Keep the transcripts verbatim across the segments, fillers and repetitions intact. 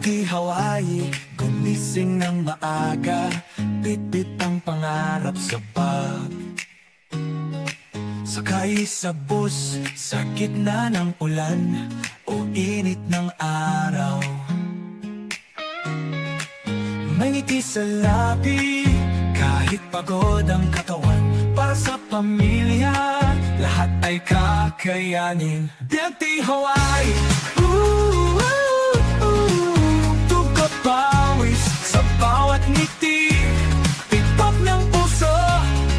Ti Hawaii, gumising ng maaga, bitbit ang pangarap sa bag. Sakay sa bus sa gitna ng ulan o init ng araw. May ngiti sa labi kahit pagod ang katawan. Para sa pamilya, lahat ay kakayanin. Biag ti Hawaii. Ooh, ooh, ooh. Tugkad pawis sa bawat ngiti. Tipap ng puso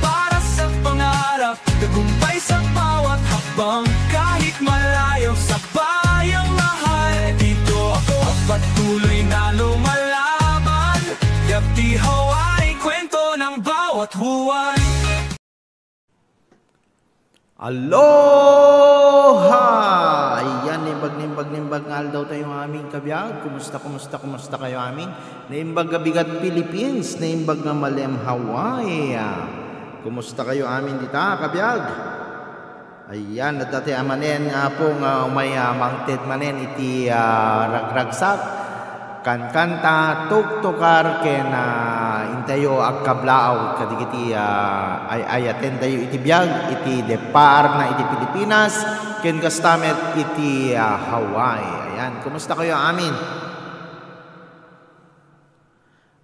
para sa pangarap. Tagumpay sa bawat hakbang. Kahit malayo sa bayang mahal. Dito ako patuloy na lumalaban. Biag ti Hawaii, kwento ng bawat buwan. Aloha! Ayan, naimbag, naimbag, naimbag nga aldaw tayo nga amin kabiag. Kumusta, kumusta, kumusta kayo amin? Naimbag nga bigat Philippines, naimbag nga malem Hawaii. Kumusta kayo amin dita, kabiag? Ayan, adda ti amanen nga apo nga umay, ah, mangted manen iti, ah, ragragsak. Kankanta, tuktukar, ken, ah, intayo agkablaaw kadagiti, ah, ay-ayaten tayo iti biag, iti deparna iti Pilipinas, ken kasta met iti, ah, Hawaii. Ayan, kumusta kayo amin?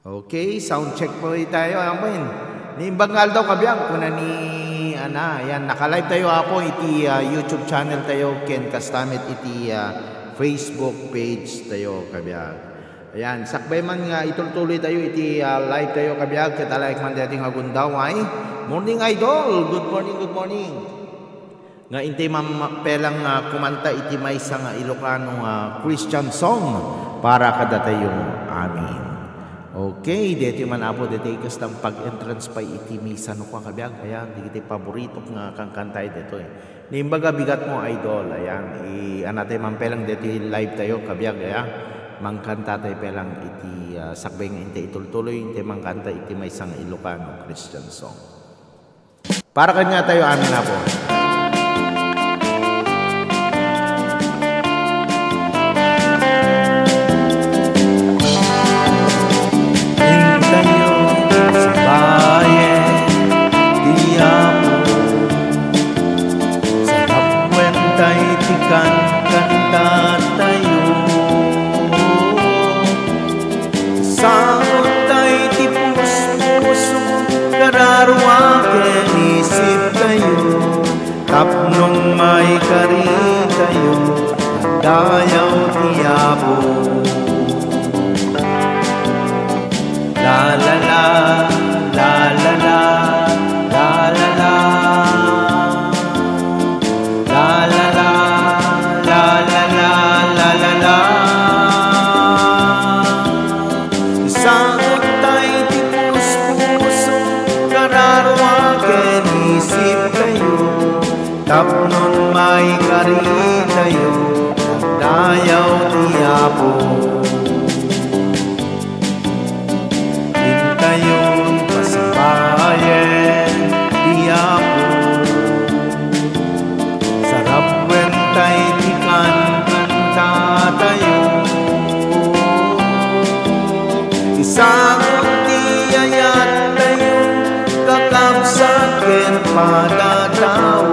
Okay, sound check po tayo. Ayan po yun. Naimbag nga aldaw, kabiag, kuna ni Ana. Ayan, naka-live tayo, apo, iti, ah, YouTube channel tayo, ken kasta met iti, ah, Facebook page tayo, kabiag. Ayan, sakbay man nga itultuloy tayo iti, ah, live tayo, kabiag, ket alaek man daytoy nga gundaway. Morning, Idol! Good morning, good morning! Nga intay man pelang nga kumanta iti maysa nga Ilocano nga Christian song para kadatayo amin. Okay, daytoy man, apo, daytoy kasta pag-entrance pay iti misa no kua, kabiag, ayan, dagiti paboritok nga kankantay daytoy. Naimbag nga bigat mo, Idol, ayan, i-, anatay man pelang daytoy live tayo, kabiag, ayan, mangkanta tayo pelang iti, ah, sakbay nga intay itultuloy, intay mangkanta iti maysa nga Ilocano Christian song. Para kaniatayo amin, apo. Intayo, sibayen ti Apo. Sarap wen tay ti kankantatayo. Sangottay ti puspuso, kararua ken isiptayo, tapnon maikaritayo, agdayaw ti Apo. La, la, la, la, la, la, la, la, la. La, la, la, la, la, la, la, la, la. Sangottay ti puspuso, kararua ken isiptayo, tapnon maikaritayo, agdayaw ti Apo. Intayon pasimbayen ti Apo. Sarap wen tay ti kankantatayo. Isango ti ayattayo, kakabsat ken padatao.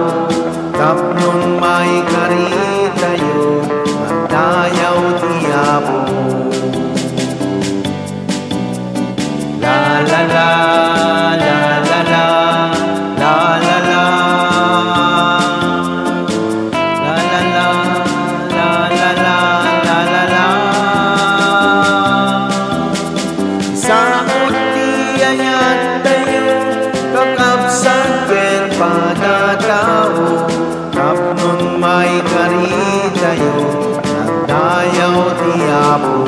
Tapnon maikaritayo, agdayaw ti Apo. La, la, la, la, la, la, la, la, la. La, la, la, la, la, la, la, la, la. Sango ti ayattayo, kakabsat ken padatao, tapnon maikaritayo, agdayaw ti Apo.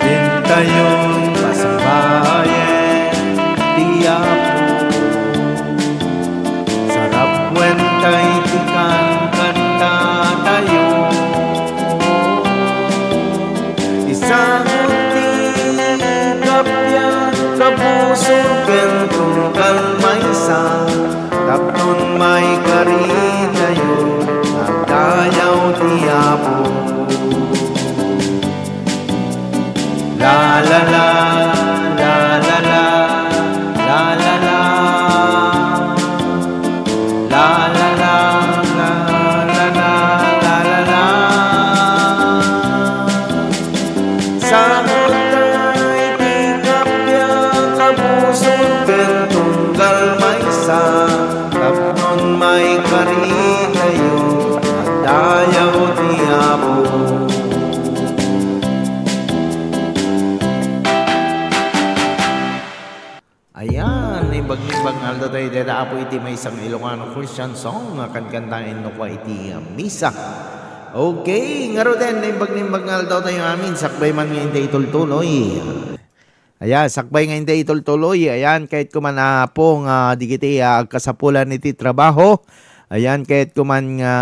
Intayon pasimbayen ti Apo. Sarap wen tay ti kankantatayo. Isango ti kappia, kabusor ken tunggal may Ayan, naimbag-imbag nga aldaw tayo deta, Apo, iti maysa nga Ilocano Christian song nga kankantaen no kua iti, ah, misa. Okay, ngaruden, naimbag-imbag nga aldaw tayo amin, sakbay man nga intay itultuloy. Ayan, sakbay nga intay itultuloy. Ayan, kayatko man, Apo, nga digiti, ah, agkasapulan iti trabaho. Ayan, kayatko man nga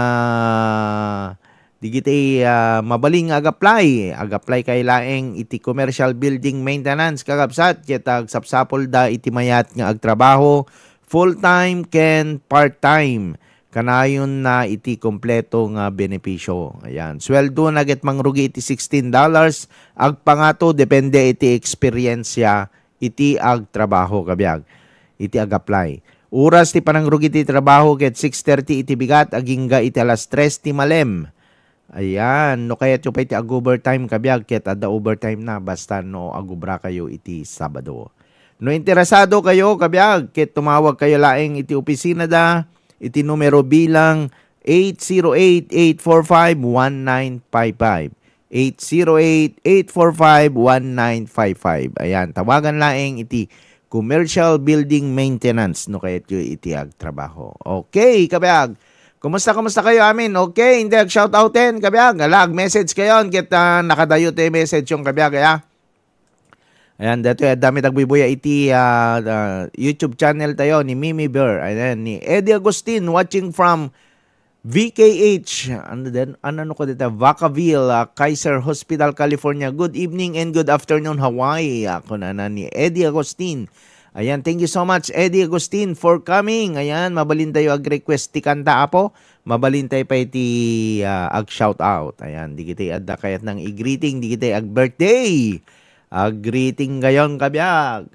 digiti, ah, mabalin nga ag-apply. Ag-apply kay laeng iti commercial building maintenance, kakabsat, ket agsapsapulda iti mayat nga agtrabaho, full-time ken part-time. Kanayon na iti kompleto nga benepisyo. Ayan. Sweldo na ket mangrugi iti sixteen dollars, agpangato depende iti eksperyensya iti agtrabaho, kabiag, iti ag-apply. Oras ti panangrugi ti trabaho ket six thirty iti bigat agingga iti alas tres ti malem. Ayan, no kayatyo pay ti ag-overtime, kabiag, ket adda overtime na basta no agubra kayo iti Sabado. No interesado kayo, kabiag, ket tumawag kayo laeng iti opisina da iti numero bilang eight zero eight, eight four five, one nine five five. Eight zero eight, eight four five, one nine five five. Ayan, tawagan laeng iti commercial building maintenance no kayatyo iti agtrabaho. Okay, kabiag. Kumusta, kumusta kayo amin? Okay, hindi, ag-shoutouten, kabiag. Ala, ag-message kayon, ket, ah, nakadayo ti message yung kabiag, aya. Ayan, dito, eh, dami tagbuybuya iti, ah, ah, YouTube channel tayo ni Mimi Bear. Ayan, ni Eddie Agustin, watching from V K H. Ano din? Ano, ano ko dito? Vacaville, ah, Kaiser Hospital, California. Good evening and good afternoon, Hawaii. Ako na na ni Eddie Agustin. Ayan, thank you so much, Eddie Agustin, for coming. Ayan, mabalin tayo ag-request ti kanta, Apo. Mabalin tayo pa iti, ah, ag-shout out. Ayan, di kita adda kayat nang i-greeting, di kita ag-birthday. Ag-greeting kayon, kabiag.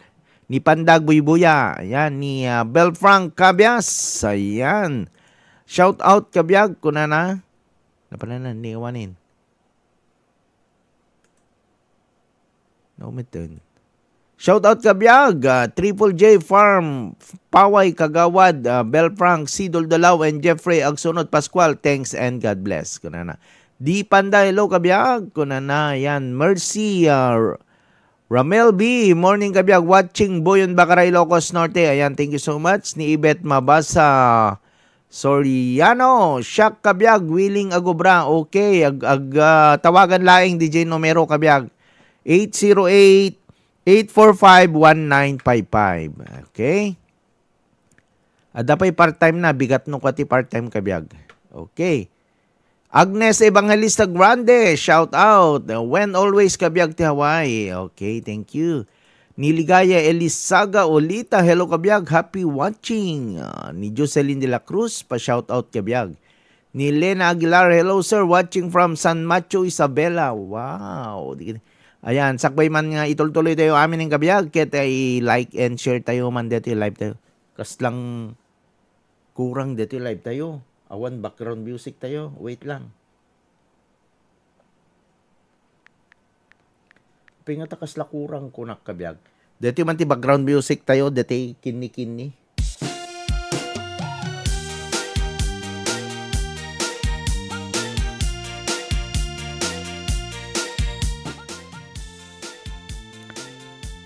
Ni Pandag Buybuya. Ayan, ni, ah, Bel Frank Cabias. Ayan. Shout out, kabiag, kunana. Napananan, ni Iwanin. Naumiton. Shout out, kabiag, ah, Triple J Farm, Paway, Kagawad, ah, Bel Frank, Sidol Dalaw, and Jeffrey Agsunod Pascual. Thanks and God bless. Kunana. Di Panda, hello, kabiag. Kunana, yan. Mercy, ah, Ramel B, morning, kabiag, watching Boyon, Bacaray, Ilocos Norte. Ayan, thank you so much. Ni Ibet Mabasa Soriano, siak, kabiag, willing agubra. Okay, ag, ag, ah, tawagan laeng D J numero, kabiag. Eight zero eight, eight four five, one nine five five. Okay? Adda pay part-time na, bigat no kua ti part-time, kabiag. Okay. Agnes Evangelista Grande, shout out. When always, kabiag ti Hawaii. Okay, thank you. Ni Ligaya Elisaga Olita, hello, kabiag, happy watching. Ah, ni Jocelyn de la Cruz, pa-shout out, kabiag. Ni Lena Aguilar, hello, sir, watching from San Mateo, Isabela. Wow. Di-, ayan, sakbay man nga itultuloy tayo amin ng kabiag, ket ay like and share tayo man dito live tayo. Kaslang kurang dito live tayo. Awan background music tayo. Wait lang. Pingata kasla kurang kunak kabiag. Dito man ti background music tayo, dito kinni-kinni.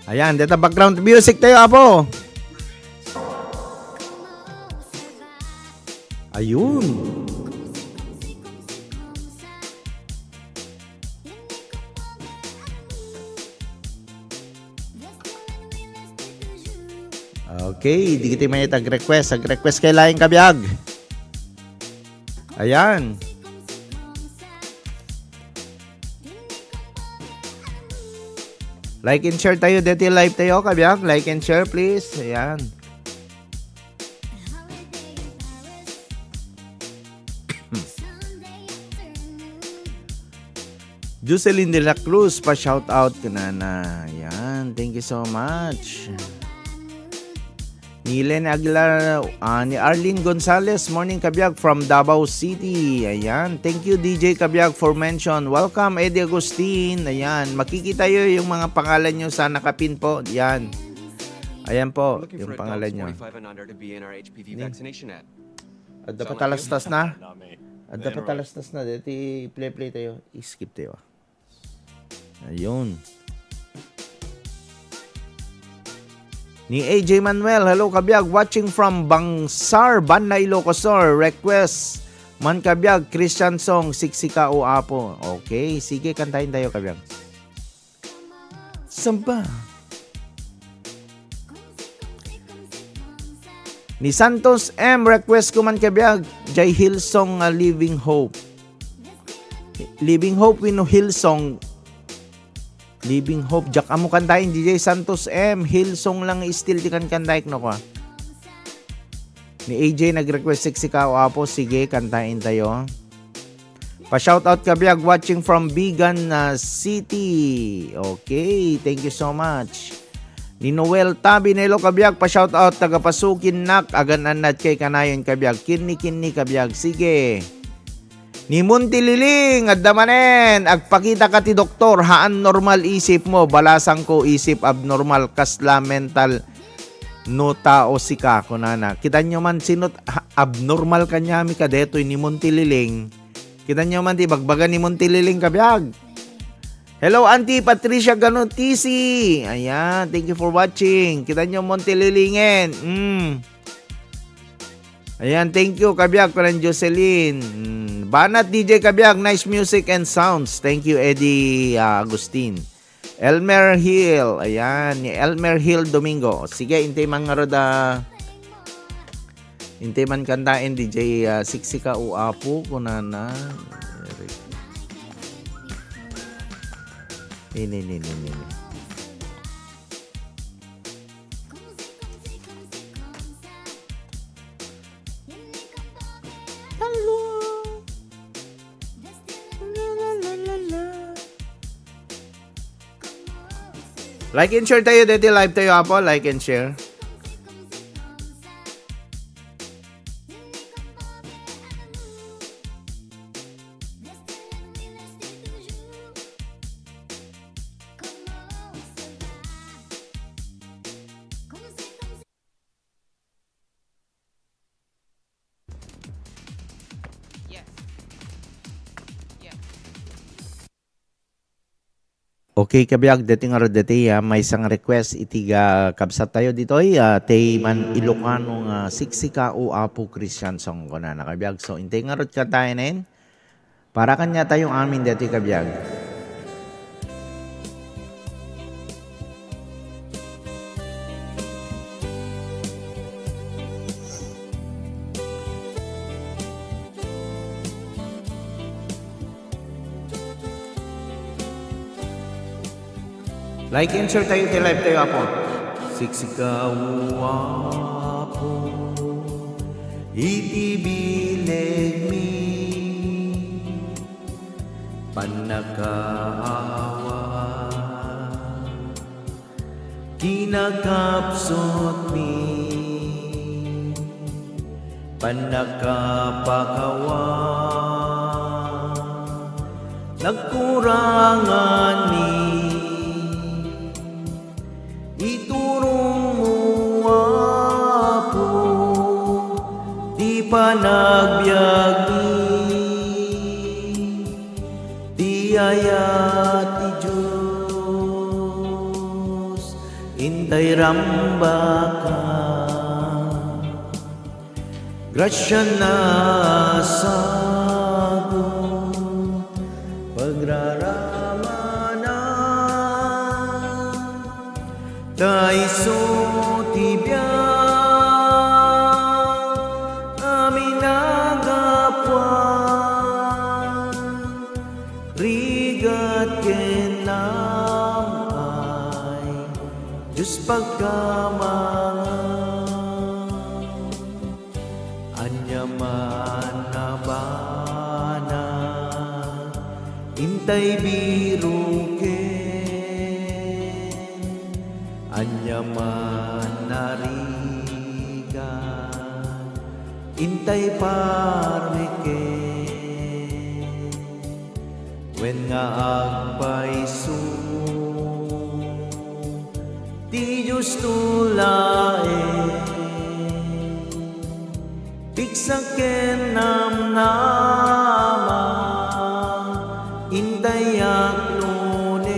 Ayan, dito background music tayo, Apo. Ayun. Okay, di kita may tag-request. Ag-request kay laing kabiag. Ayan. Like and share tayo, dito live tayo, kabiag. Like and share, please. Ayan. Jocelyn de la Cruz, pa-shout out kanana. Ayan, thank you so much. Ni Lene Aguilar, ah, ni Arlene Gonzalez, morning kabiag from Davao City. Ayan, thank you D J Kabiag for mention. Welcome, Eddie Agustin. Ayan, makikita yo yung mga pangalan nyo sa nakapin po. Ayan. Ayan po, yung pangalan nyo. Adda pa talastas na. Adda pa talastas na. Dito i-play-play tayo. I-skip tayo. Ayun. Ni A J Manuel, hello kabiag, watching from Bangsar, Banna, Ilocos Sur. Request man kabiag, Christian song, Siksika o Apo. Okay, sige, kantahin tayo kabiag. Samba. Ni Santos M, request ko man kabiag, jay Hillsong nga Living Hope. Living Hope wenno Hillsong. Living Hope. Diak ammo kantaen, D J Santos M. Hillsong lang still ti kankantaek no kwa. Ni A J nag-request, Siksika o Apo. Sige, kantaen tayo. Pa-shoutout kabiag, watching from Vigan, ah, City. Okay, thank you so much. Ni Noel Tabi, hello kabiag, pa-shoutout, taga Pasukin nak, agan-annad kay kanayon kabiag. Kinni-kinni kabiag. Sige. Ni Montililing, adda manen, agpakita ka ti doktor, haan normal isip mo, balasang ko isip abnormal, kasla mental no tao sika, kunana. Kitanyo man sino t-, ha-, abnormal kaniami kadetoy ni Montililing. Kitanyo man ti bagbaga ni Montililing kabiag. Hello, Auntie Patricia Ganutisi. Ayan, thank you for watching. Kitanyo Montililingen. Mm. Ayan, thank you, kabiag, Kuya Jocelyn. Mm, Banat D J kabiag, nice music and sounds. Thank you, Eddie, ah, Agustin. Elmer Hill, ayan, ni Elmer Hill Domingo. Sige, intay man ngarud, ah, intay man kantaen, D J, ah, Siksika o Apo, kunana. Ini, ini, ini, ini. Like and share tayo, deti live tayo, apo. Like and share. Yes. Yes. Okay, kabiag, deti ngarud deti, ah, maysa nga request iti ga-, kabsat tayo ditoy, ah, ti man Ilocano nga Siksika o Apo Christian song, kunana, kabiag. So, intay ngarud kantaen. Para kaniatayo amin deti, kabiag. Like and share tayo iti live tayo, apo. Siksika, O Apo, iti bilegmi, pannakaawa, kinakapsutmi, pannakapakawa, nagkuranganmi, iturongmo, Apo, ti panagbiagmi, ti ayat ti Dios, intay rambaka. Grasiana a sagut, pagraramana, ta isu ti biag a minagapuan, rigat ken naam-ay, Dios pagkamangan. Ania man a banag, intay biroken. Ania man a rigat, intay parmeken. Wen nga agpayso ti Diosto laeng, pigsa ken namnama, intay aklonen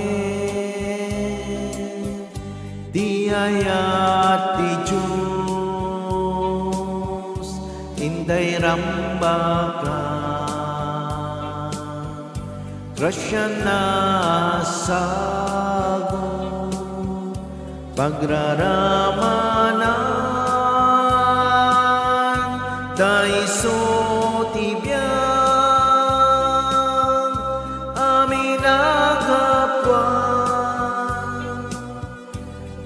ti ayat ti Dios, intay rambaka. Grasia a sago, pagraramanan, ta isu ti biag a minagapuan.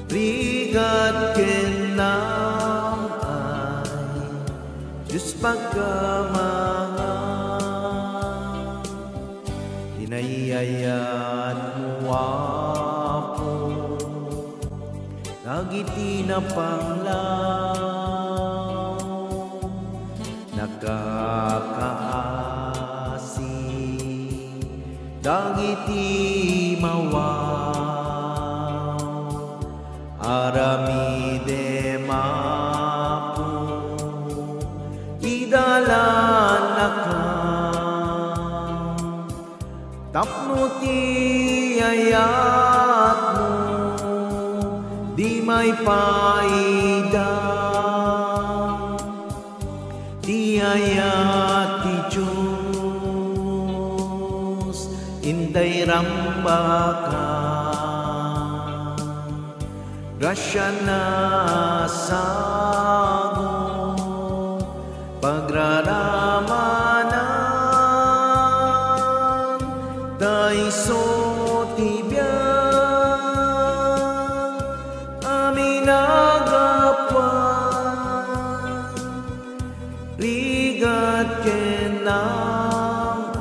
Rigat ken nam-ay, Dios pagkamangam. Inayayatmo, Apo, dagiti napanglaw, nakakaasi dagiti mawaw. Aramidem, Apo, ti dalanakam. Tapno ti ayatmo di maipaida, ti ayat ti Dios, intay rambaka. Grasia a sago, pagraramanan, ta isu ti biag a minagapuan. Rigat ken nam-ay,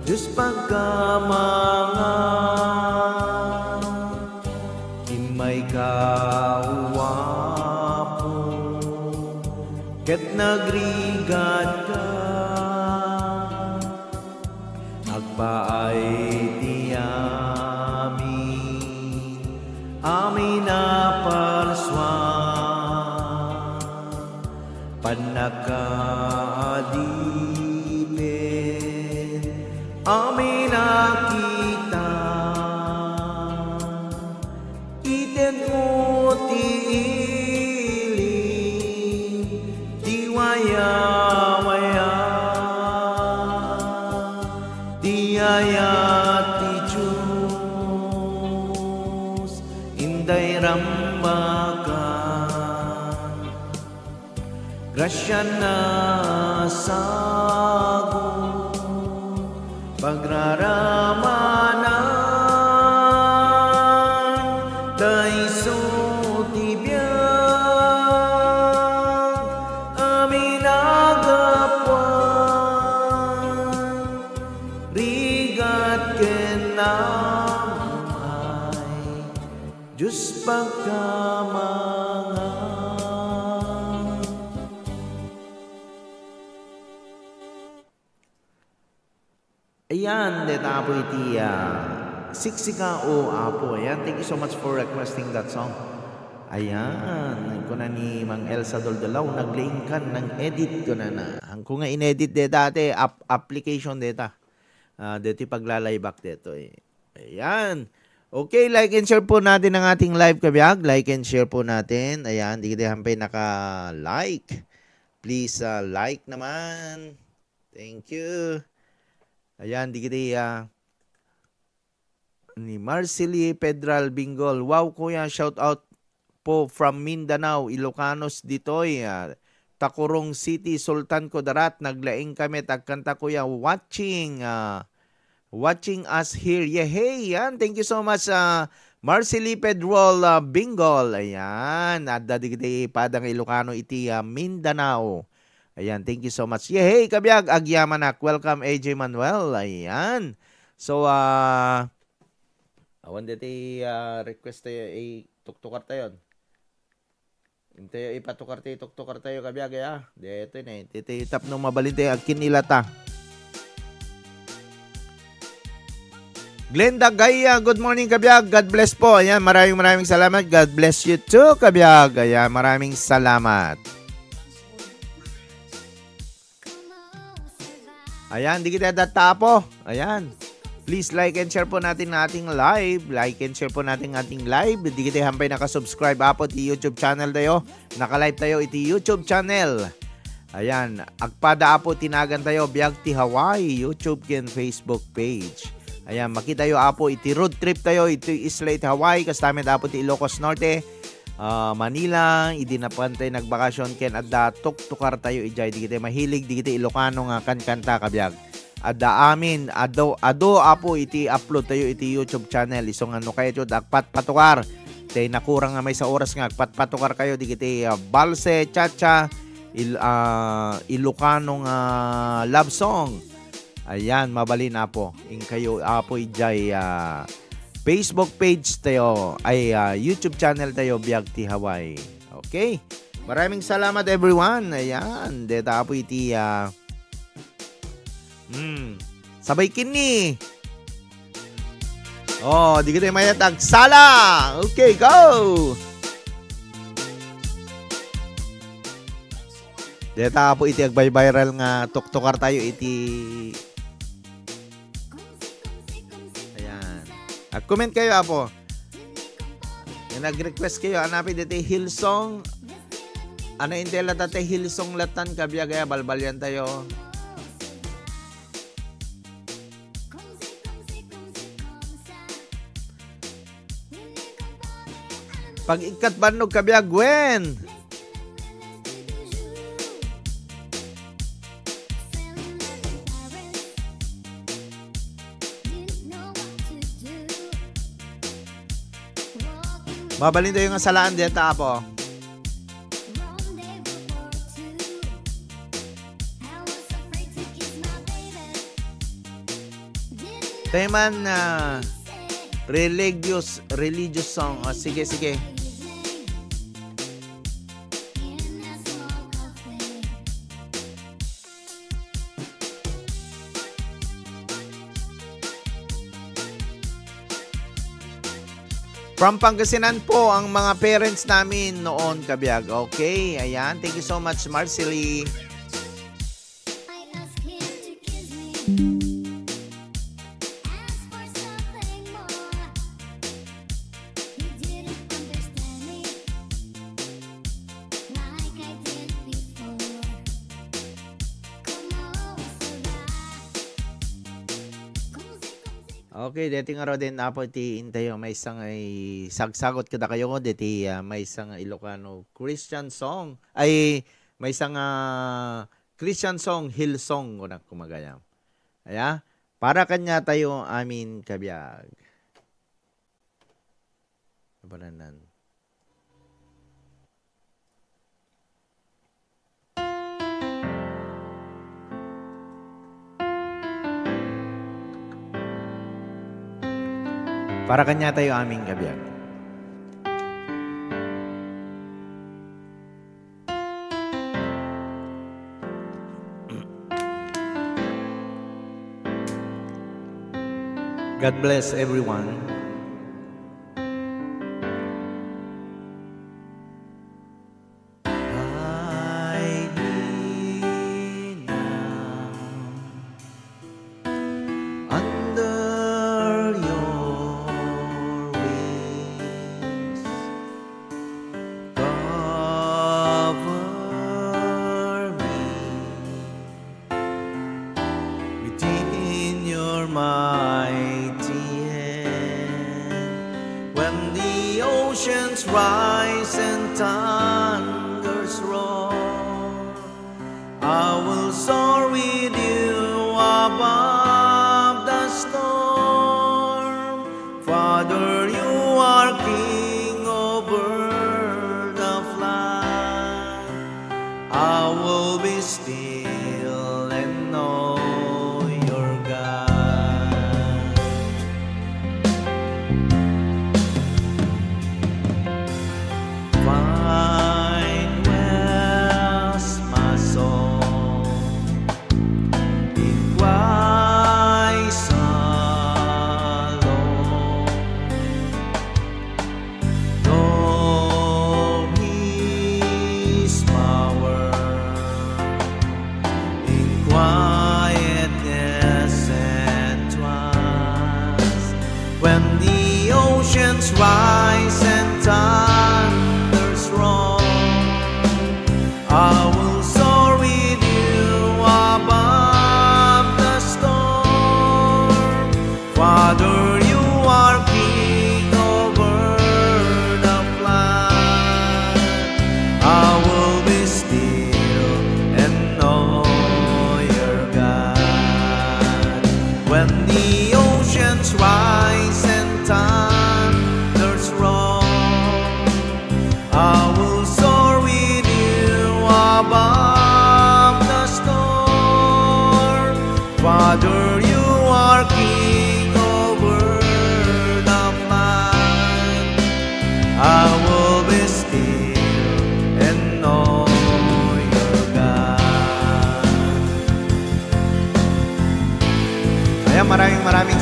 Dios pagkamangam. Immayka, O Apo, ket nagrigatka. Agpaay ti amin, amin a parsua, pannakaadipen, amin a kita. Itedmo ti ili, ti wayawaya, ti ayat ti Dios, intay rambaka. Grasia a sago, pagraramanan, ta isu ti biag a minagapuan. Rigat ken nam-ay, Dios pagkamangam. Ayan, deta Apo iti, ah, Siksika, O Apo. Ayan, thank you so much for requesting that song. Ayan, kuna ni Mang Elsa Doldolaw, naglaingkan, nang-edit ko na na. Ang ko nga in-edit deta, ate, ap-, application deta. Ah, deti pagla-live-ak detoy. Ayan. Okay, like and share po natin ang ating live, kabiag. Like and share po natin. Ayan, di kita hampay naka-like. Please, ah, like naman. Thank you. Ayan, di kita, ah, ni Marcely Pedral Bingol. Wow, kuya, shout out po from Mindanao, Ilocanos ditoy, ah, Tacurong City, Sultan Kudarat, naglaing kami, tagkanta kuya, watching, ah, watching us here. Yehey! Yan, thank you so much, ah, Marcely Pedrol, ah, Bingol. Ayan, adda digiti padang Ilocano iti, ah, Mindanao. Ayan, thank you so much. Yehey, kabiag, agyamanak. Welcome, A J Manuel. Ayan. So, ah, awan deti, ah, request tayo, eh, tuktukar tayo. Intayo ipatukar ti tuktukar tayo, kabiag, ya. Dito ni, titi tapno mabalin tayo, agkinilata. Glenda Gaya, good morning, kabiag. God bless po. Ayan, maraming, maraming salamat. God bless you too, kabiag. Ayan, maraming salamat. Ayan, di kita datapo. Ayan. Please like and share po natin ang ating live. Like and share po natin ang ating live. Dagiti hampay nakasubscribe, Apo, ti YouTube channel tayo. Naka-live tayo iti YouTube channel. Ayan, agpada, Apo, ti nagan tayo, Biag ti Hawaii, YouTube ken Facebook page. Ayan, makitayo, Apo, iti road trip tayo, iti isla iti Hawaii, kasta met, Apo, ti Ilocos Norte, ah, Manila, idi napan tayo nagbakasyon, ken adda tuktukar tayo idiay, dagiti mahilig, dagiti Ilocano nga kankanta, kabiag. Adda amin, adu, adu, Apo, iti upload tayo iti YouTube channel. Isu nga no kayo, agpatpatukar. Tay nakurang nga maysa oras nga agpatpatukar kayo, dagiti, ah, balse, cha-cha, il-, ah, Ilocano nga love song. Ayan, mabalin, Apo. Inkayo, Apo, idiay, ah, Facebook page tayo, ay, ah, YouTube channel tayo, Biag ti Hawaii. Okay. Maraming salamat, everyone. Ayan, deta, Apo, iti, ah, hmm. Sabay kini. Oh, dagiti mayat agsala. Okay, go! Deta, Apo, iti agviral nga tuktukar tayo iti. Ayan. Ag-comment kayo, Apo. Nga nag-request kayo, anapi deti Hillsong. Ano, intela ta ti Hillsong latan, kabiag, aya, balbalian tayo. Pag-ikkat bannog, kabiag, Gwen. Mabalin tayo nga salaan deta, Apo. Tayo man, ah, religious, religious song. O, sige, sige. From Pangasinan po ang mga parents namin noon, kabiag. Okay, ayan. Thank you so much, Marcely. Okay, deti ngaruden, Apo, ti intayo maysa nga isagsagut kadakayo deti, ah, maysa nga Ilocano Christian song. Ay, maysa nga Christian song, Hillsong, kunak kumagayam. Aya, para kaniatayo amin, kabiag. Kabananan. Para kaniatayo amin, kabiag. God bless everyone. Hide me now under your wings. Cover me within your mighty hand. When the oceans rise and thunders roar, I will soar with you above the storm. Father, you are king over the flood. I will be still and know you're God. Find rest, my soul, in Christ alone. Know His power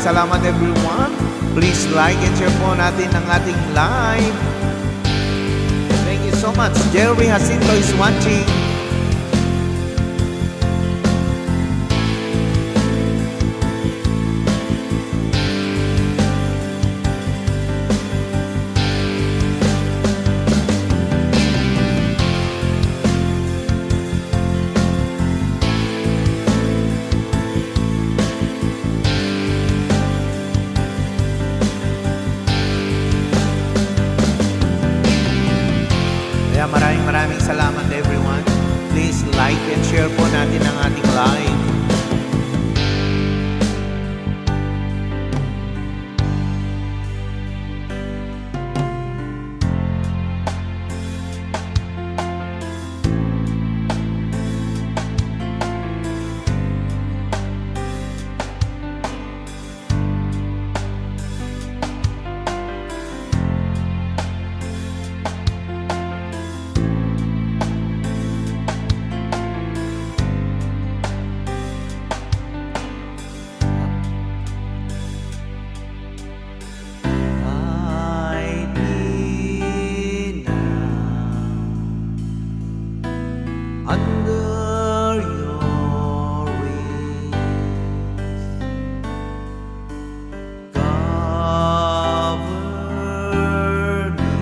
Salamat, everyone. Please like and share po natin ang ating live. Thank you so much. Jerry Jacinto is watching. Kaya maraming, maraming salamat, everyone. Please like and share po natin ang ating live. Hide me now under your wings. Cover me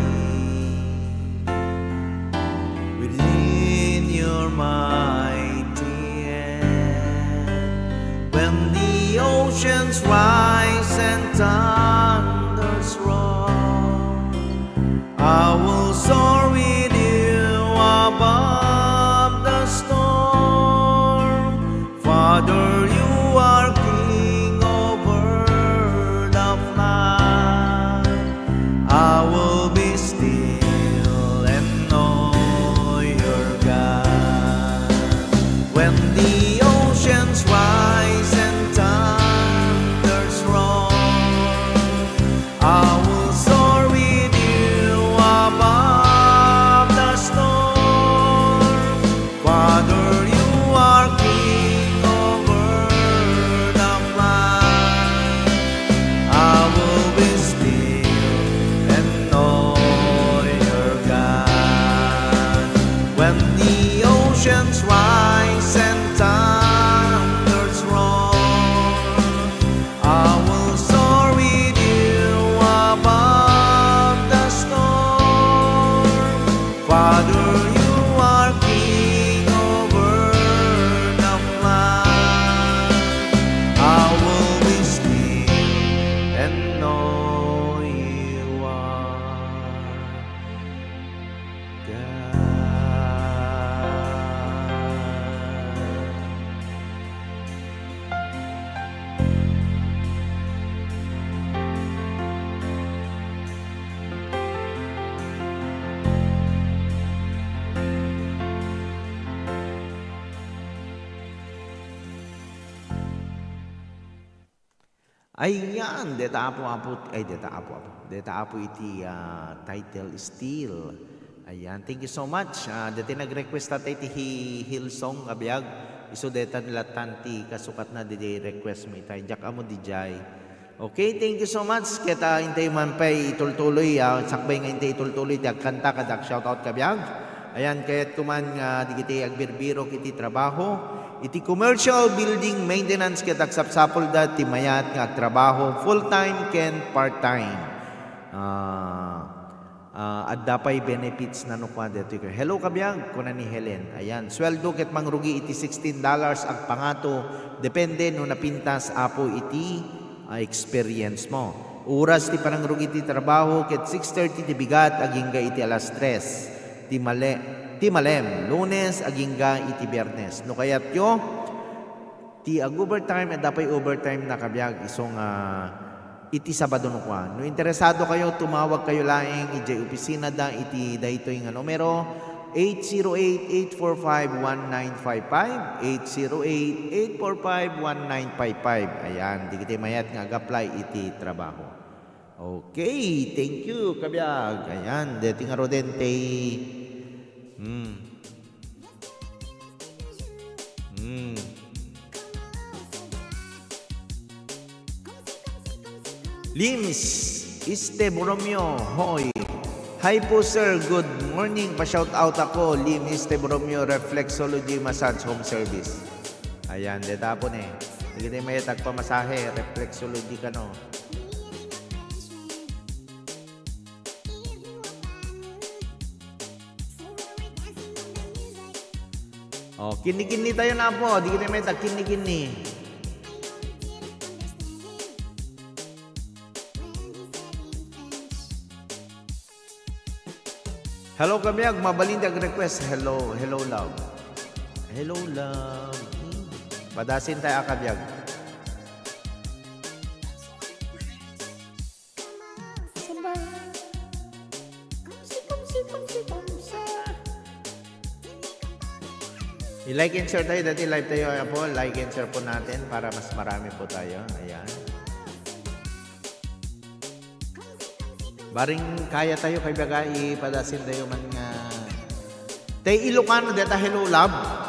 within your mighty hand. When the oceans rise and thunders roar, I will soar with you above the storm. Father, you are king over the flood. I will be still and know you're God. When the oceans rise and thunders roar, I will soar with you above the storm. Father, you are king over the flood. I will be still and know you're God. When the oceans rise and thunders roar, I will soar with you above the storm. Father, you are king over the flood. I will be still and know you are God. Ayan, deta Apo, Apo, ay, deta Apo, Apo. Deta Apo iti, ah, title, Still. Ayan, thank you so much. Ah, deta nag-request tayo iti hi-, Hillsong, kabiag. Isu deta nilatan ti kasukatna, didi request mo itay. Diak amo dijay. Okay, thank you so much. Ket, ah, intay man pay itultuloy, ah, sakbay nga intay itultuloy ti agkanta, kada ag-shoutout, kabiag. Ayan, kayat ko man nga digiti agbirbirok iti trabaho, iti commercial building maintenance ket agsapsapulda ti mayat nga agtrabaho full-time ken part-time. Ah, ah, adda pay benefits na no kua daytoy. Hello, kabiag, kuna ni Helen. Ayan, sueldo ket mangrugi iti sixteen dollars agpangato, depende no napintas, Apo, iti ah, experience mo. Oras ti panangrugi ti trabaho ket six thirty ti bigat agingga iti alas tres ti male-, ti malem, Lunes agingga iti Biyernes. No kayatyo ti ag-overtime, adda pay overtime na kabiag isu nga iti Sabado no kua. No interesado kayo, tumawag kayo laeng idiay opisina da iti daytoy nga numero, eight zero eight, eight four five, one nine five five, eight zero eight, eight four five, one nine five five. Ayan, digiti mayat nga ag-apply iti trabaho. Okay, thank you, kabiag. Ayan, deti nga rodente. Hmm. Hmm. Lims Este Borromeo, hoy. Hi po, sir. Good morning. Pa-shout out ako, Lim Este Borromeo, Reflexology Massage Home Service. Ayan, deta po ni. Lagi tayo may tagpamasahe, reflexology kano. Oh, kinni-kinni tayo na po. Di kita may tag kinni-kinni. Hello, kabiag. Mabalin ti ag-request. Hello, hello, love. Hello, love. Padasin tayo, kabiag. I-like and share tayo, dati live tayo, ayan po, like and share po natin para mas marami po tayo. Ayan. Baring kaya tayo, kay baga, ipadasin tayo man nga. Tay Ilocano, deta, hello, love.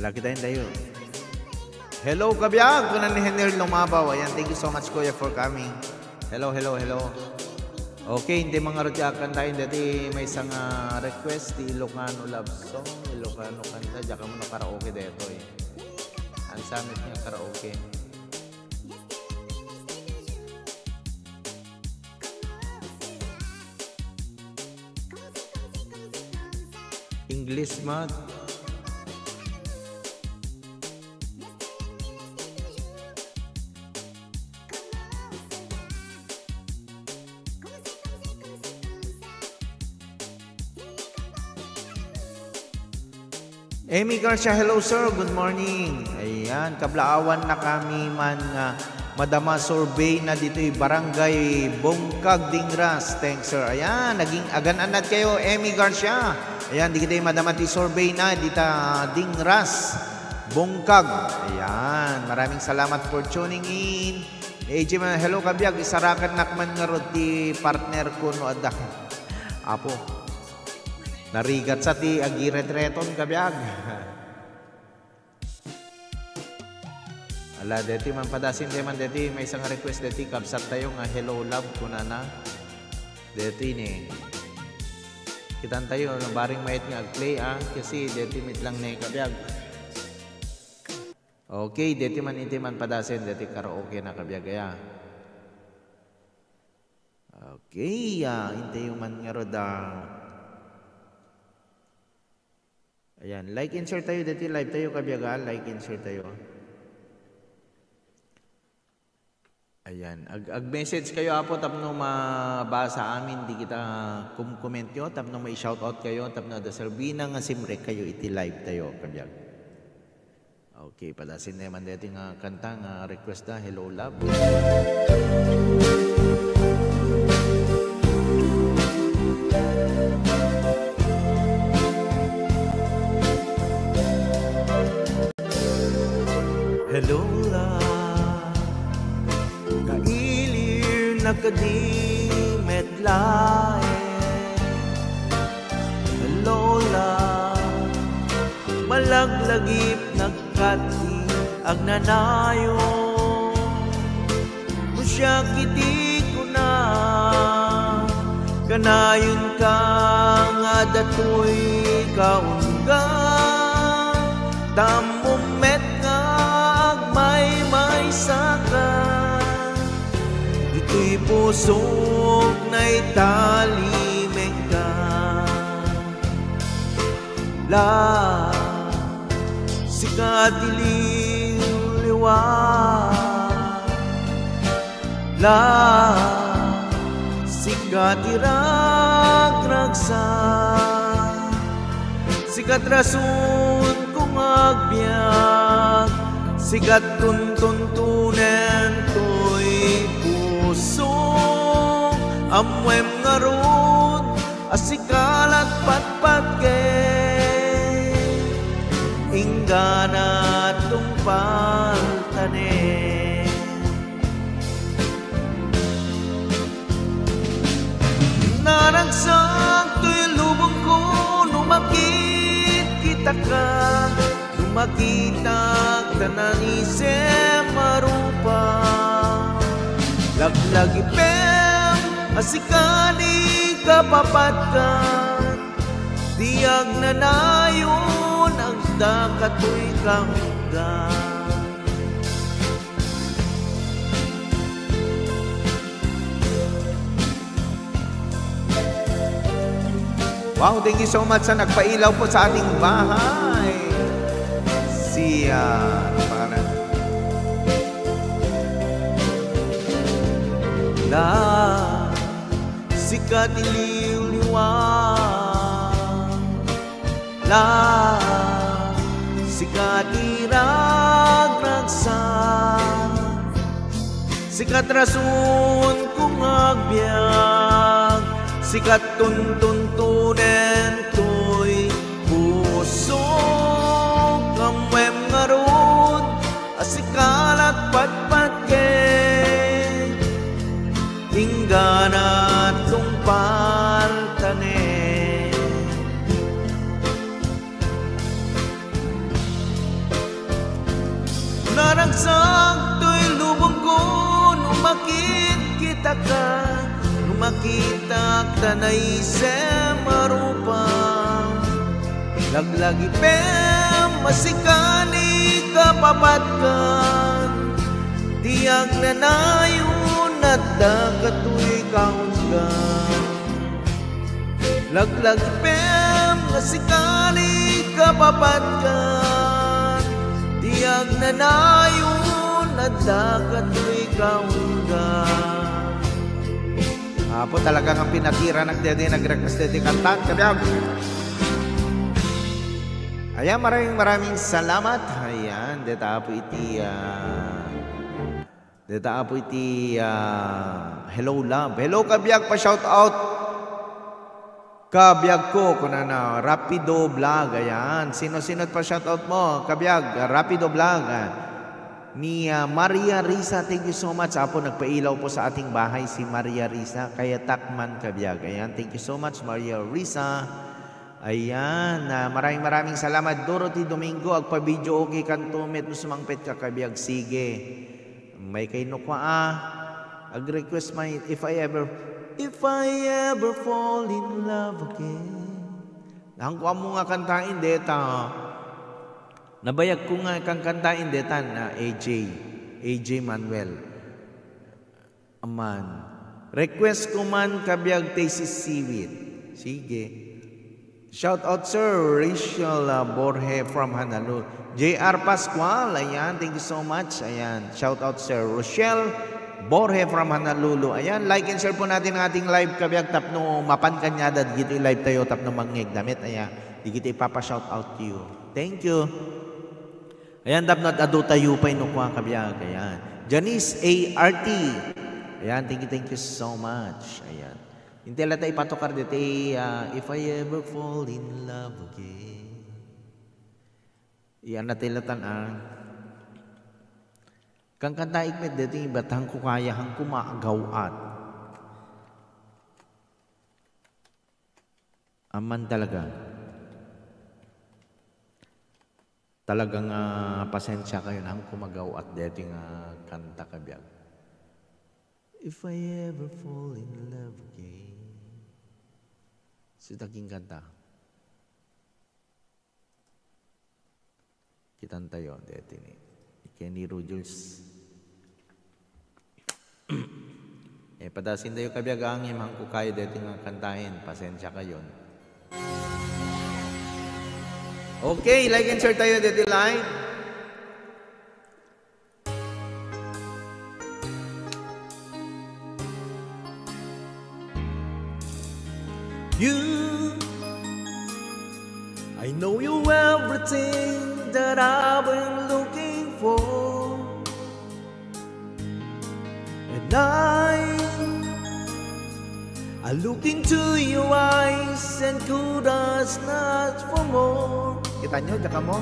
Lagi tayo tayo. Hello, kabiag! Kunan ni Henry Lumabaw. Ayan, thank you so much, kuya, for coming. Hello, hello, hello. Okay, hindi mga rutiakan tayo. Dati may isang ah, request, di Ilocano love song, Ilocano kanta. Diyan ka muna karaoke dito eh. Ang summit niya karaoke. English, mat. Emmy Garcia, hello sir, good morning. Ayan, kablaawan na kami man nga madama survey na ditoy Barangay Bungkag, Dingras. Thanks sir. Ayan, naging agan-anad kayo, Emmy Garcia. Ayan, di kita madama ti survey na dita Dingras, Bungkag. Ayan, maraming salamat for tuning in. A J man, hello kabiag, isarakan nakman nga rod ti partner ko no adda. Apo. Narigat sa ti agiretreton, kabiag. Ala, deti man padasin tayo man deti, may isang request deti, kabsat tayo nga hello love, kunana. Deti ni. Kitan tayo, no, baring mayat nga ag-play, ah. Kasi deti mitlang ne, kabiag. Okay, deti man, iti man padasin, deti karaoke na, kabiag, aya. Okay, ah, intayo man nga rod, ah. Ayan, like and share tayo dati live tayo, kabiagan, like and share tayo. Ayan, ag, ag-message kayo, apo, tapno mabasa amin, di kita kumkomentyo, tapno may shoutout kayo, tapno da Servina nga simrek kayo iti live tayo, kabiag. Okay, padasin naman dito nga kanta nga request na, Hello Love. Hello Love, kailir na kadi met laeng. Hello Love, malaglagip nagkati agnanayon. No siak iti kuna, kanayon ka nga datoy kaungga, tammo met nga agmaymaysa ka, ditoy pusok naitalimengka. La, sika ti liwliwa. La, sika ti ra- Sa, sikat rason kong agbiag, sikat tuntuntunen toy puso. Ammoem ngarud a sika lat patpatgen, inggana tungpaltanen. Naragsak toy lubongko no makitkitaka, no makitak ta naisem a rupa. Laglagipem a sika ni kapapatkan, ti agnanayon agdaka toy kaunggan. Wow, thank you so much sa nagpailaw po sa ating bahay. Si, ah, ano pangalan? La, sika ti liwliwa. La, sika ti ragragsak, sikat rason kong agbiag, sikat tuntuntunen toy puso. Ammoem ngarud a sika lat patpatgen, inggana tungpaltanen. Naragsak toy lubongko no makitkitaka, no makitak ta naisem a rupa. Laglagipem a sika ni kapapatkan, ti agnanayon addaka toy kaunggan. Laglagipem a sika ni kapapatkan, ti agnanayon addaka toy kaunggan. Apo, talaga nga pinatiranak daydi nag-request daydi kantan, kabiag. Ayan, maraming, maraming salamat. Ayan, deta Apo iti, ah, deta Apo iti, ah, Hello Love. Hello, kabiag, pa-shout out. Kabiag ko, kunana, Rapido Vlog, ayan. Sino-sino pa-shout out mo? Kabiag, Rapido Vlog, ah. Ni, ah, Maria Risa, thank you so much. Apo, nagpailaw po sa ating bahay si Maria Risa. Kaya takman, kabiag. Ayan, thank you so much, Maria Risa. Ayan, ah, maraming, maraming salamat, Dorothy Domingo. Agpa-video okay kanto met no sumangpet ka, kabiag. Sige. May kay no kwa, ah, ag-request may If I Ever, If I Ever Fall in Love Again. Ang kuan mo nga kantain, deta. Nabayag ko nga kang kantain, deta na A J, A J Manuel. Aman. Request ko man, kabiag, tay sisiwit. Sige. Shout out, Sir Rachel, uh, Borge from Honolulu. J R Pascual, ayan, thank you so much. Ayan, shout out, Sir Rochelle Borge from Honolulu. Ayan, like and share po natin ang ating live, kabiag, tapno mapan kaniada dagiti live tayo, tapno mangngeg damit. Ayan, dagiti ipapa-shout out to you. Thank you. Ayan, tapno ad-adu tayo pay no kua, kabiag. Ayan. Janice A R T. Ayan, thank you, thank you so much. Ayan. Intay la ta ipatukar ditoy, ah, If I Ever Fall in Love Again. Iyan na tilatan, ah. Kangkantaik met ditoy, ibat hangko kaya, hangko maagaw-at. Aman talaga. Talaga nga pasensya kayo, hangko magaw-at deti nga kanta, kabiag. If I ever fall in love again. Sitaking kanta. Kitan tayo, deti ni Kenny Rogers. Eh, padasin tayo, kabiag, angim, hangko kayo deti nga kantaen. Pasensya kayon. Okay, like and share tayo deti live. You Look into your eyes and could ask not for more. Kita nyo, diak ammo?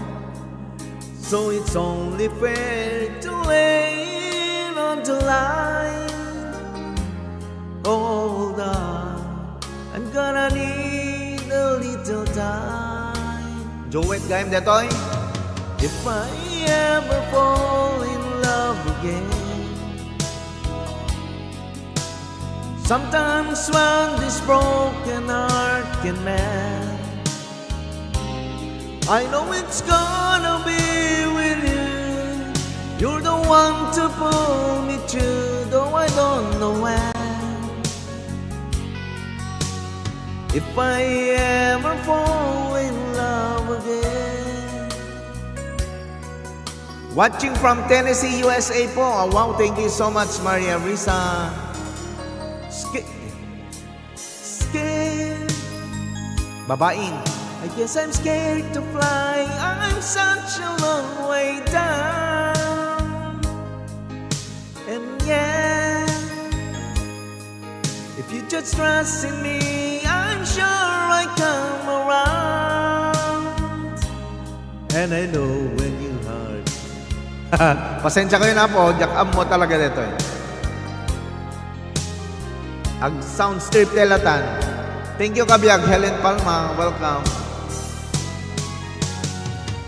So it's only fair to lay it on the line. Hold on, I'm gonna need a little time. Duet gayam detoy. If I ever fall in love again, sometimes when this broken heart can mend, I know it's gonna be with you. You're the one to pull me through, though I don't know when. If I ever fall in love again. Watching from Tennessee, U S A po. Ah, wow, thank you so much, Maria Risa. Ski- Scared. Babaeng. I guess I'm scared to fly. I'm such a long way down. And yet, if you just trust in me, I'm sure I come around. And I know when you hurt. Pasensya kayo na po, diak ammo talaga dito eh. Ag sounds trip ti latan. Thank you, kabiag Helen Palma. Welcome.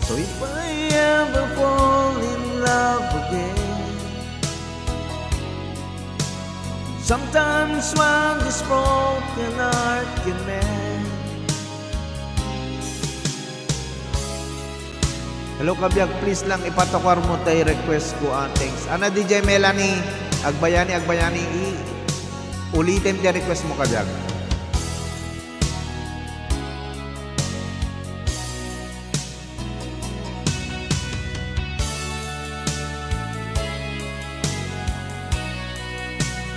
So if I ever fall in love again, sometimes when this broken heart can mend. Hello, kabiag, please lang ipatukar mo tay request ko, ah, thanks. Ana, D J Melanie, agbayani, agbayani, i-, ulitem ti request mo, kabiag.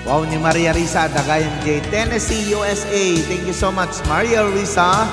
Wow, ni Maria Risa, dagayem diay Tennessee, U S A. Thank you so much, Maria Risa.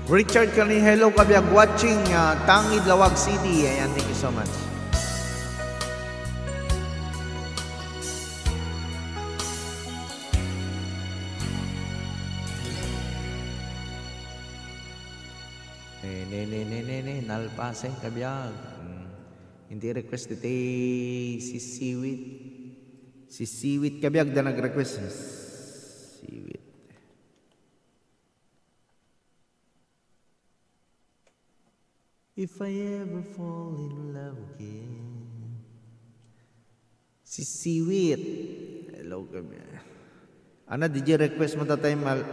Richard Cani, hello, kabiag, watching, ah, Tangid, Laoag City. Ayan, thank you so much. Ne, ne, ne, ne, ne, ne, nalpasen, kabiag. Mm. Iti request iti sisiwit. Sisiwit, kabiag, da nag-request. Sisiwit. If I ever fall in love again. Sisiwit. Hello, kabiag. Ana, D J, request mo tatay, Mal-,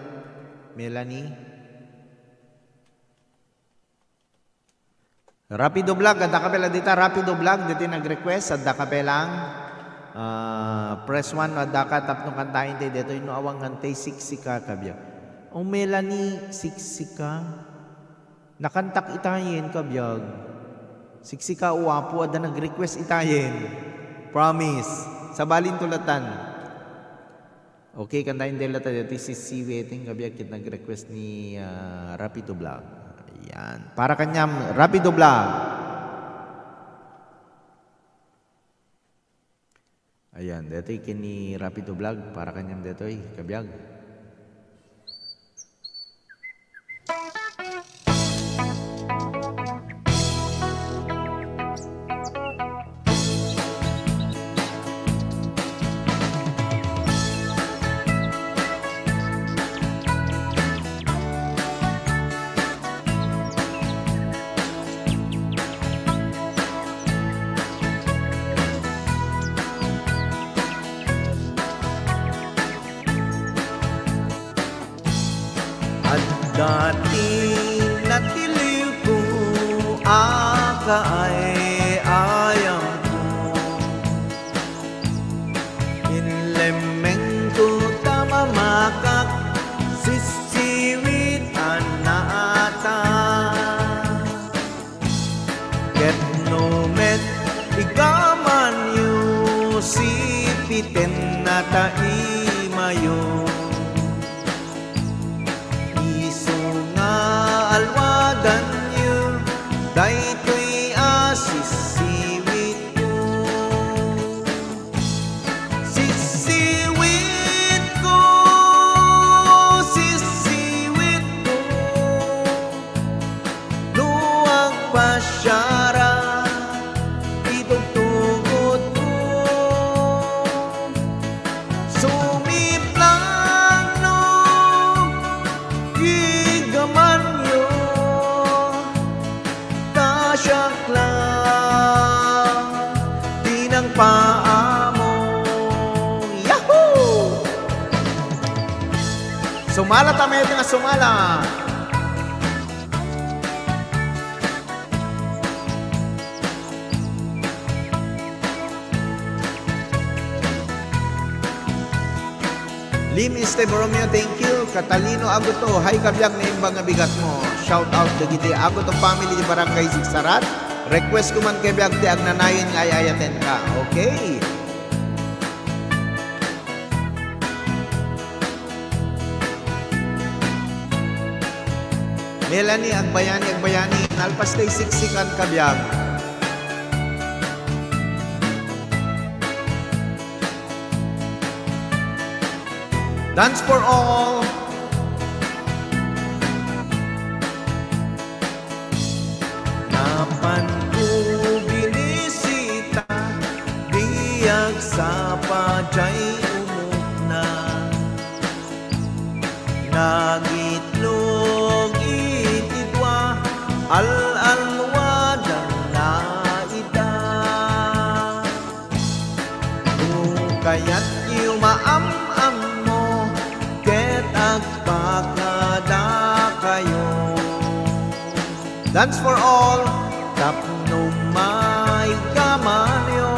Melanie? Rapido Vlog, adda ka pay la dita, Rapido Vlog, ditoy nag-request, adda ka pay lang. Ah, press one no adda ka tapno kantaentayo ditoy no awan nga tay Siksika, kabiag. O Melanie, Siksika. Nakantak itayen, kabiag. Siksika o Apo, adda nag-request itayen. Promise. Sabalinto latan. Okay, kantaentayo latta ditoy sisiwit, kabiag, ket nag-request ni, ah, Rapido Vlog. Ayan. Para kaniam, Rapido Vlog. Ayan, ditoy ken ni Rapido Vlog, para kaniam ditoy, kabiag. Adda ti natiliwko a kaay-ayamko. Sisiwit a naata. Ket no met igamanyo, sipiten ta imayo. Isu nga alwadanyo, daytoy a sisiwityo. Sisiwitko, sisiwitko, no agpasiara, itugtugotko. Sumiplangno, igamanyo, ta siak la ti nangpaammo. Yahoo! Sumala ta met nga sumala. Lim Este Borromeo, thank you. Catalino Agoto, hi kabiag, naimbag nga bigatmo. Shout out dagiti Agoto family di Barangay Zigzarat. Request ko man kabiag ti agnanayon nga ay-ayatenka. Okay. Melanie Agbayani, Agbayani, nalpas tay siksikan kabiag. Dance for all. Napanko binisita, di agsapa jay umuna. Nagitlog iti dua, al-alwadanna ida. No kayatyo maam-ammo ket agpakadakayo. Dance for all, tapno maigamanyo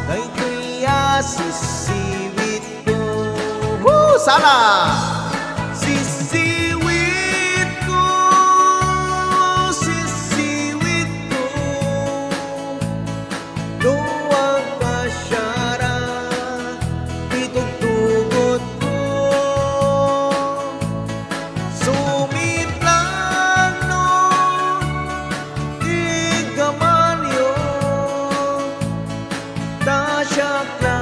daytoy a sisiwitko. Woo! Sala! Sisiwitko, sisiwitko. No agpasiara, itugtugotko. Sumiplangno, igamanyo, ta siak la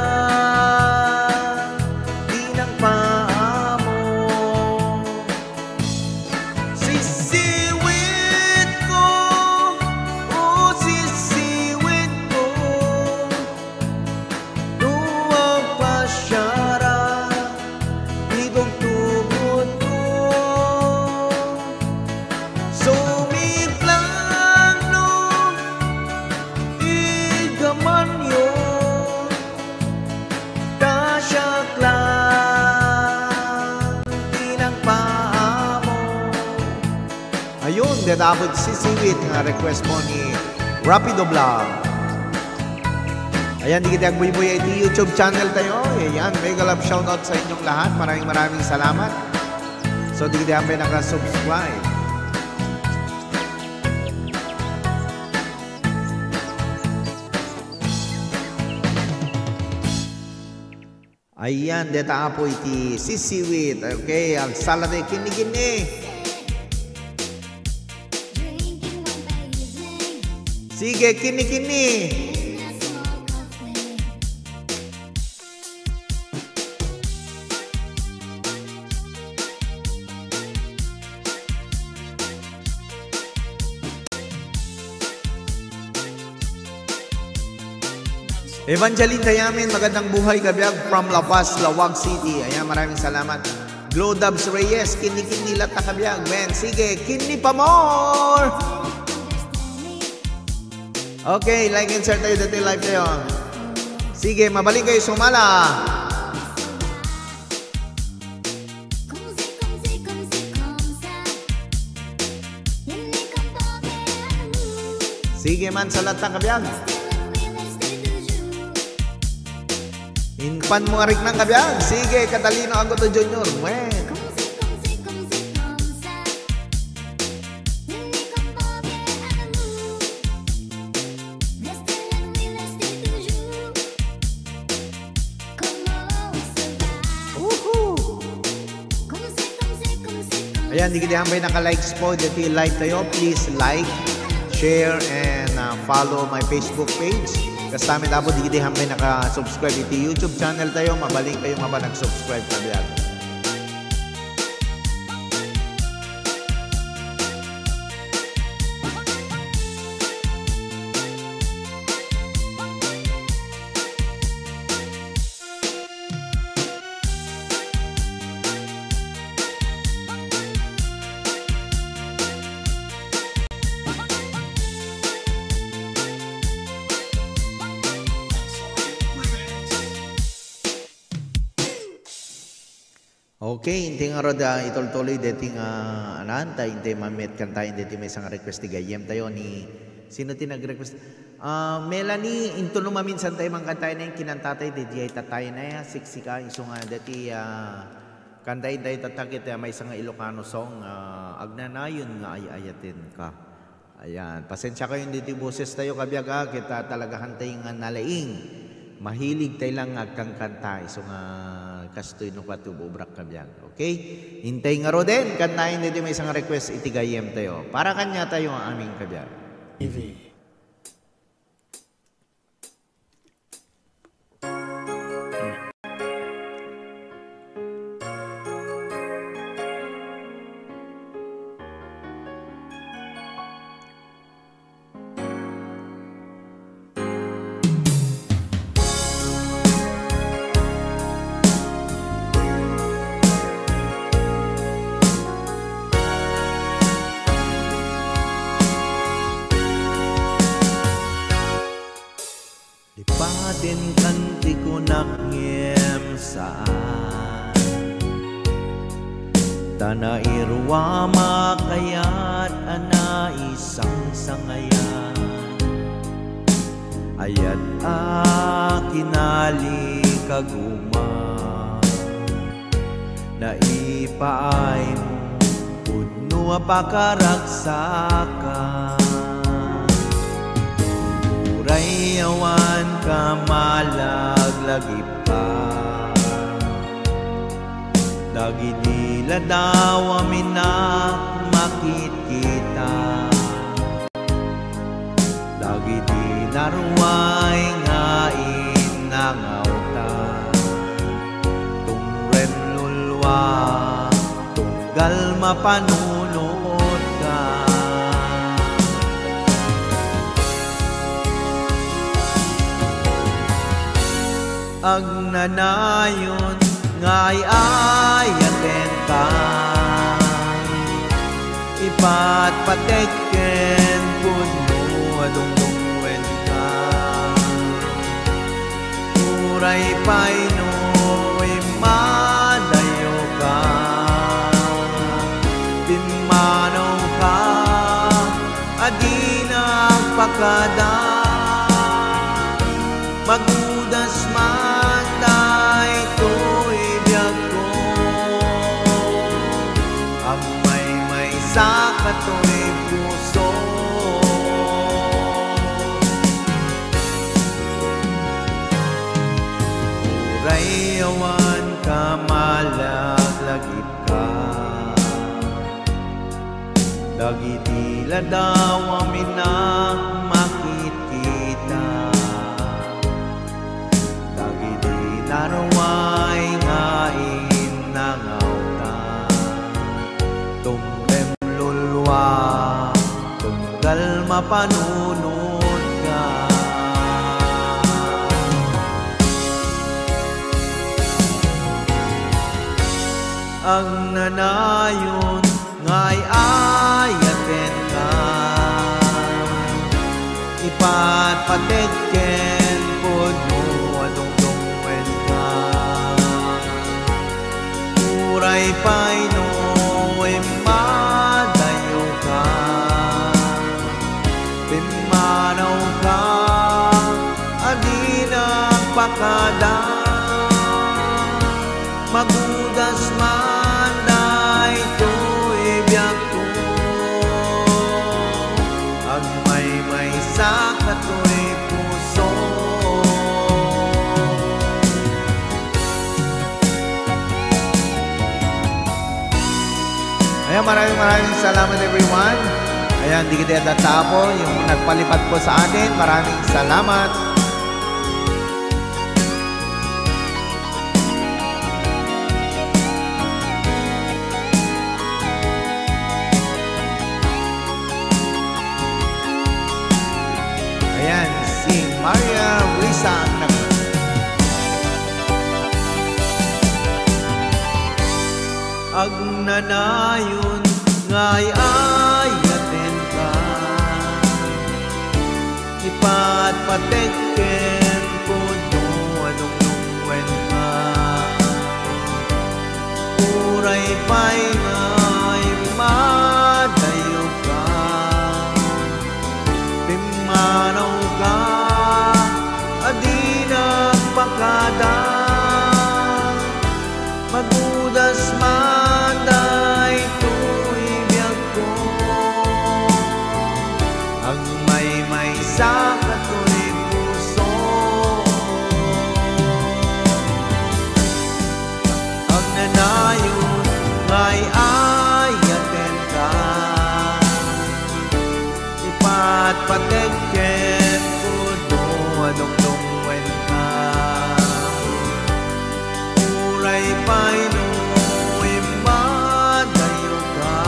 ti nangpaammo. Sisiwitko, o sisiwitko, no agpasiara, itugtugotko. Sumiplangno, igamanyo, ta siak la ti nangpaammo. Ayun, deta aput sisiwit nga request mo ni Rapido Vlog. Ayan, dagiti agbuybuya iti YouTube channel tayo. Ayan, mega love shoutout sa inyong lahat. Maraming, maraming salamat. So, dagiti ampay naka-subscribe. Ayan, deta apo iti sisiwit. Okay, agsala ti kinni-kinni. Sige, kinni-kinni. Evangeline Tayamin, magandang buhay, kabiag, from La Paz, Laoag City. Ayan, maraming salamat. Glow Dubs Reyes, kinni-kinni latta, kabiag. Men, sige, kinni pa more! Okay, like and share tayo, dati live tayo. Sige, mabalik kayo, sumala. Sige man, salatta, kabiag. Inpan mo nga riknang, kabiag. Sige, Catalino Agoto Junior. Wen. Ayan, dagiti hampay naka-likes po ditoy live tayo, please like, share, and, ah, follow my Facebook page. Kasta met, Apo, dagiti hampay naka-subscribe iti YouTube channel tayo, mabalin kayo nga panag-subscribe kabiag. Okay, intay ngarud, ah, itultuloy deti nga, anan, ta intay mamet kantaen deti maysa nga request ti gayyem tayo ni, sino ti nag-request? Ah, Melanie, intono maminsan tayo mangkantaen, kinantatay, di, di ay tatay na ya, siksika, isu nga deti, ah, kantaen tayo tatta ket, ah, maysa nga Ilocano song, ah, Agnanayon nga Ay-ayatenka. Ayan, pasensia kayo ditoy boses tayo, kabiag, ah, ket talaga hantay nga nalaing. Mahilig tayo lang nga agkankanta, isu nga kastoy no pati ubrak, kabiag. Okay? Intay ngaruden, kantaen ditoy maysa nga request iti gayyem tayo. Para kaniatayo, amin, kabiag. T V. Lipatenkan ti kunak ngem saan. Ta nairuam a kayat a naisangsangayan. Ayat a kinalikaguma. Naipaaymo pudno a pakaragsakan. Uray awan ka malaglagip ka. Dagiti ladaw a minnak makitkita. Dagiti naruay nga innangawta, tungrem lulua, tunggal mapanunotka. Agnanayon nga ay-ayatenka, ipatpatek ken pudno a dungdungngoenka. Uray pay no immadayoka, pimmanawka a dina agpakada. Magudas man daytoy biagko, agmaymaysa katoy puso. Uray awan ka malaglagip ka. Dagiti ladaw a minnak makitkita. Dagiti naruay nga innangawta. Tungrem lulua, tunggal mapanunotka. Agnanayon nga ay-ayatenka, ipatpatek ken pudno a dungdungngoenka. Uray pay no immadayoka, pimmanawka a dina agpakada. Magudas man daytoy biagko, agmaymaysa katoy puso. Ayan, maraming, maraming salamat, everyone. Ayan, di kita adda ta, Apo, yung nagpalipad po sa atin. Maraming salamat. Ayan, si Maria Luisa ang nag- Agnanayon nga ay-ayatenka, ipatpatekken pudno a nungnunguenka. Uray pay nga immadayoka, pimmanawka a di nagpakada. Magudas man daytoy biagko, agmaymaysa katoy puso. Agnanayon nga ay-ayatenka, ipatpatekken pudno a nungnunguenka. Uray pay no immadayoka,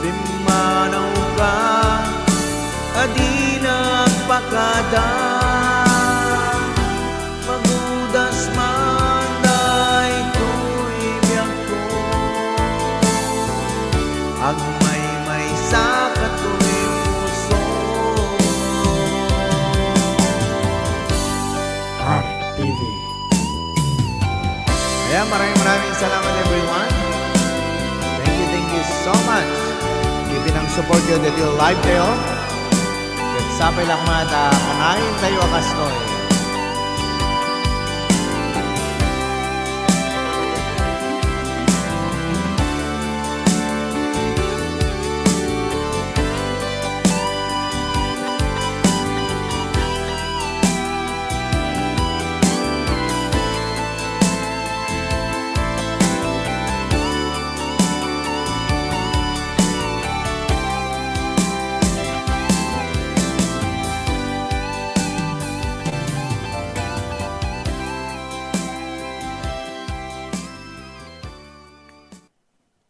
pimmanawka a di nagpakada. Magudas man daytoy biagko, agmaymaysa katoy puso. R T V. Ayan, maraming, maraming salamat, everyone. Thank you, thank you so much. Iti pang-support yo ditoy live tayo. Ket sapay la koma ta kanayon tayo a kastoy.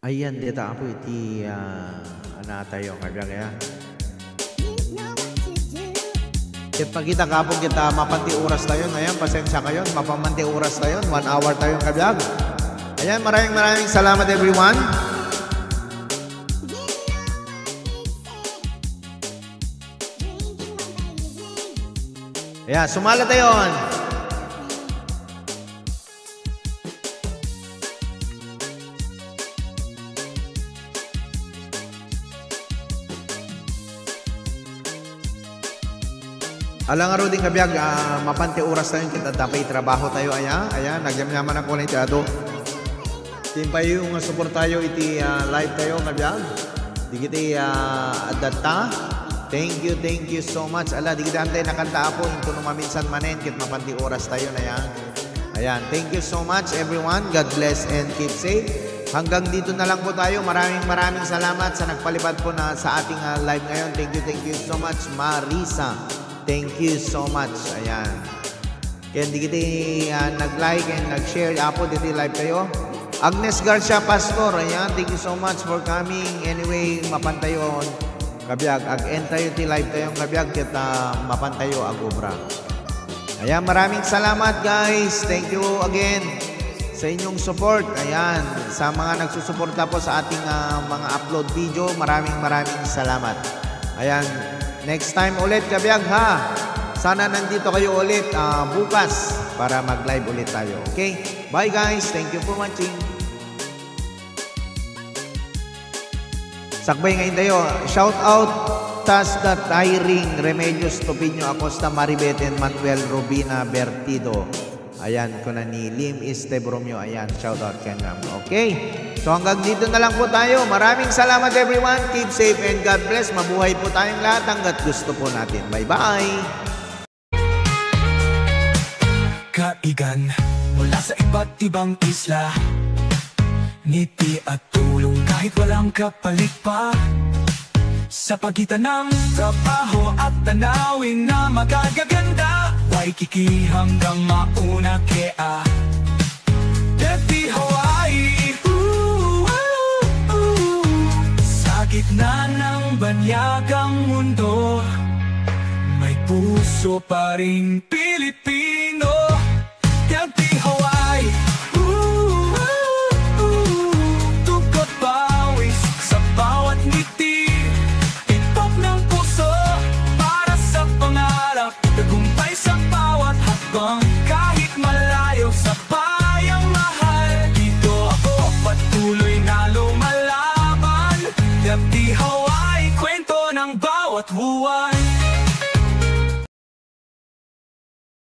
Ayan, dita, Apo, iti, ah, anatayo, kabiag, ya. Ket pakita, Apo, ket mapan ti oras tayo. Ayan, pasensya kayo, mapan man ti oras tayo. One hour tayo, kabiag. Ayan, maraming, maraming salamat, everyone. Ayan, sumala tayo. Ala ngaruden, kabiag, ah, mapan ti oras tayo, ket adda pay trabaho tayo, aya, aya, nagyamyaman ako na iti adu. Ti impayo nga support tayo iti, ah, live tayo, kabiag. Digiti, ah, adda ta. Thank you, thank you so much. Ala, digiti antay nakanta, Apo, intono maminsan manen, ket mapan ti oras tayo na yan. Ayan, thank you so much, everyone. God bless and keep safe. Hanggang dito na lang po tayo. Maraming, maraming salamat sa nagpalipad po na sa ating, ah, live ngayon. Thank you, thank you so much, Marisa. Thank you so much. Ayan. Ken digiti, ah, nag-like and nag-share, Apo, diti live tayo. Agnes Garcia Pastor, ayan, thank you so much for coming. Anyway, mapan tayo, kabiag, ag-end tayo ti live tayo, kabiag, ket, ah, mapan tayo agobra. Ayan, maraming salamat, guys. Thank you again sa inyong support. Ayan, sa mga nagsusuporta po sa ating, ah, mga upload video, maraming, maraming salamat. Ayan, next time ulit, kabiag, ha? Sana nandito kayo ulit, ah, bukas para mag-live ulit tayo. Okay? Bye, guys. Thank you for watching. Sakbay nga indayo, shout out Tasda Tyring, Remedios Topinio Acosta, Maribet and Manuel Robina Bertido. Ayan, kuna ni Lim Estebromio. Ayan, shout out kanyam. Okay. So hanggang dito na lang po tayo. Maraming salamat, everyone. Keep safe and God bless. Mabuhay po tayong lahat hanggat gusto po natin. Bye-bye. Kaigan mula sa iba't ibang isla. Iti atulong kahit walang kapalit pa. Sa pagitan ng trabaho at tanawin na magagaganda, Waikiki hanggang mauna kea. Deti Hawaii, ooh, ooh, ooh. Sa gitna ng banyagang mundo, may puso pa ring Pilipinas.